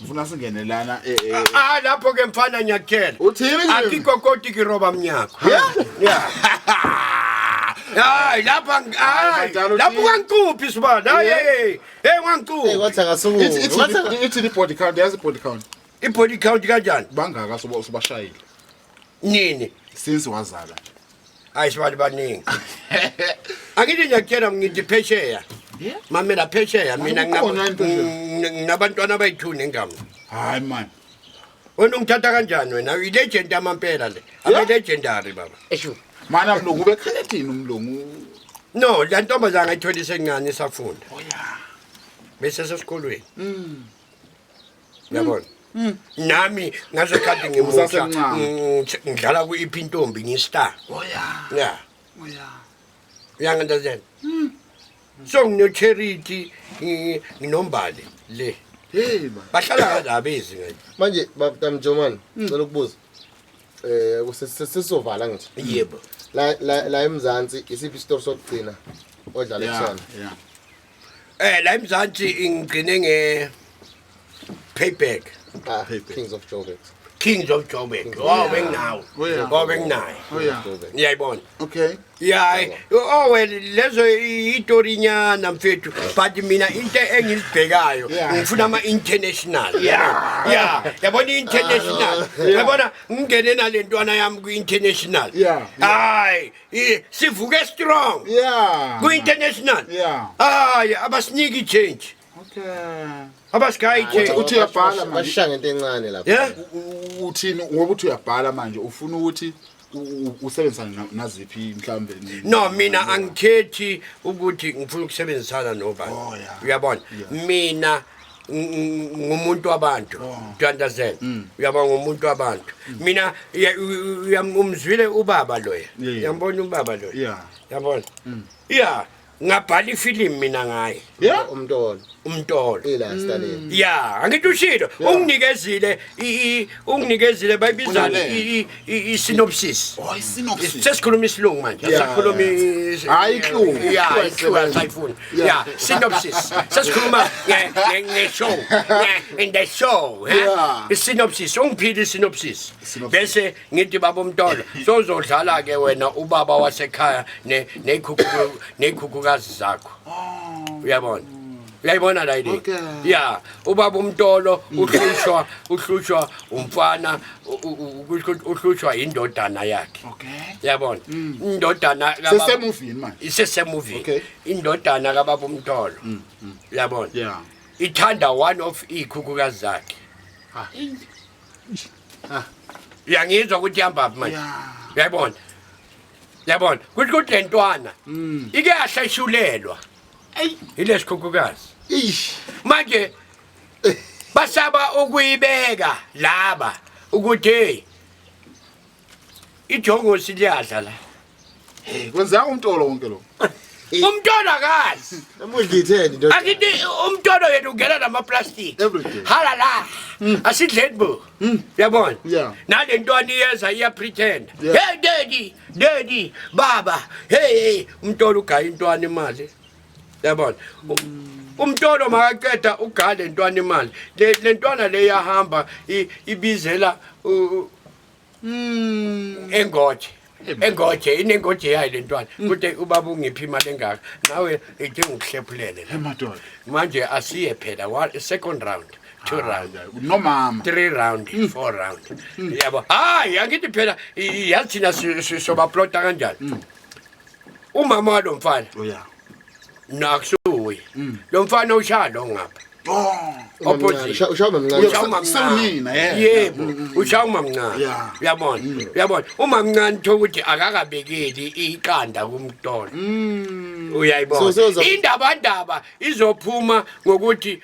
Ngifuna singene lana Ah, lapho ke mfana, ngiyakutshela. Uthini nje? Akikokoti kiroba mnyako. Yeah. Hayi, lapha hayi Badala, lapho uthini? ungangicuphi sibana. Hayi, hey hey, ungangicuphi. Kwathi akasukume. Ithi i-body count, yazi i-body count? I-body count kanjani? Bangaka soba usubashayile Nini? Since wazala nje. Hayi sibali, baningi. Angithi ngiyakutshela, ngithi phesheya. Mamela, phesheya mina Ukhona yini phesheya? nginabantwana abayi-2 nengama. Hayi man. Wena ungithatha kanjani wena? I-legend yamampela le. Abe-legendary, baba. Eshu. Mana mlungu, ubekhalethini umlungu? No, la ntombazane ngayithola isencane, isafunda. Oh yeah. Bese sesikolweni. Yabona? Nami ngasekhathi ngimusha Usasemncane. ngidlala ku-Iphi Intombi, ngi-star. Oh yeah. Yeah. Oh yeah. Uyangi-understand? So ngino-Charity, nginombali le. Hey man. Bahlala kazabezi ngathi. Manje baba Mjomani, ngicela ukubuza. Sesizovala ngithi. Yebo. La eMzansi isiphi isitori sokugcina odlala kusona? Yeah. La eMzansi ngigcine nge Payback. Ah, Payback. Kings of Joburg. Kings of Joburg. Oh, benginawo. Oh, yeah. Oh, benginayo. Oh yeah. Joburg. Ngiyayibona. Okay. Yeah, oh well, lezo itorinyana mfethu, but mina into engizibhekayo ngifuna ama international. Yeah, yabona international. Yabona ngingene nalentwana yami ku international. Hayi, sivuke strong. Ku international. Hayi, abasiniki change. Okay. Abasigayi change. Uthi uyabhala manje. Bashaya ngento encane lapha. Yeah. Uthini ngoba uthi uyabhala manje, ufuna ukuthi usebenzisane naziphi mhlambe? No, mina angikhethi ukuthi ngifuna ukusebenzisana nobani. Oh, yeah. Uyabona? Mina ngumuntu wabantu. Do you understand? Uyabona, ngumuntu wabantu. Mina umzwile ubaba loya. Yeah. Uyambona ubaba loya? Yeah. Yabona? Yeah, ngabhala ifilimu mina ngaye. Umntolo. Umntolo. Ila staleni. Ya, angithi ushilo, unginikezile unginikezile bayibizani Unale. i-synopsis. Oh, i-synopsis. Sesikhuluma isilungu manje, asakhuluma Hayi, i-clue. Ya, i-clue asayifuni. Ya, synopsis. Sesikhuluma nge-show, in the show, eh? I-synopsis, ungiphile i-synopsis. Synopsis. Bese ngithi, "Baba uMtolo, sozodlala ke wena ubaba wasekhaya nezikhukhukazi zakho." Uyabona? Uyayibona la ile? Okay. Ya, ubaba uMtolo uhlushwa umfana, kusho ukuthi uhlushwa indodana yakhe. Yabona? Indodana Sesemuvini manje. Isesemuvini. Indodana kababa uMtolo. Uyabona? Yeah. Ithanda one of izikhukhukazi zakhe. Uyangizwa ukuthi ihamba phi manje? Yeah. Uyayibona? Yabona? Kusho ukuthi le ntwana ike yahleshulelwa. Ilesikhukhukazi. Ish. Manje basaba ukuyibeka laba ukuthi hey, ijongosi liyadla la. Hey, kwenzeka uMtolo wonke lo. Umntwana akazi. Emudlitheni ndoda. Akithi umntwana yena ungena nama-plastic. Every day. Halala, asidleni bo. Uyabona? Yeah. Nale ntwana iyeza, iyapretend. "Hey daddy, daddy, baba, hey hey." Umntwana ugaya intwana imali. Yabona? Umntwana makaqeda ugaya le ntwana imali, le ntwana le yahamba ibizela engoje engoje, inengoje yayo le ntwana, kuthi, "Ubaba ungiphi imali engaka, nawe ithi ngikuhlephulele la." Emadoda. Manje asiye phela second round, two round, Nomama. Three round, four round, yabo. Hayi, angithi phela yazi thina sobaplota kanjani umama walo mfana. Oh yeah. Nakusuye lo mfana ushaya lo ngapha. Oh. Opposite. Ushaya mamncane. Ushaya umamncane. Sewunina, yeah. Yebo, ushaya umamncane. Uyabona, uyabona, umamncane thola ukuthi akakabekeli iqanda kumntolo. Uyayibona? Indaba ndaba izophuma ngokuthi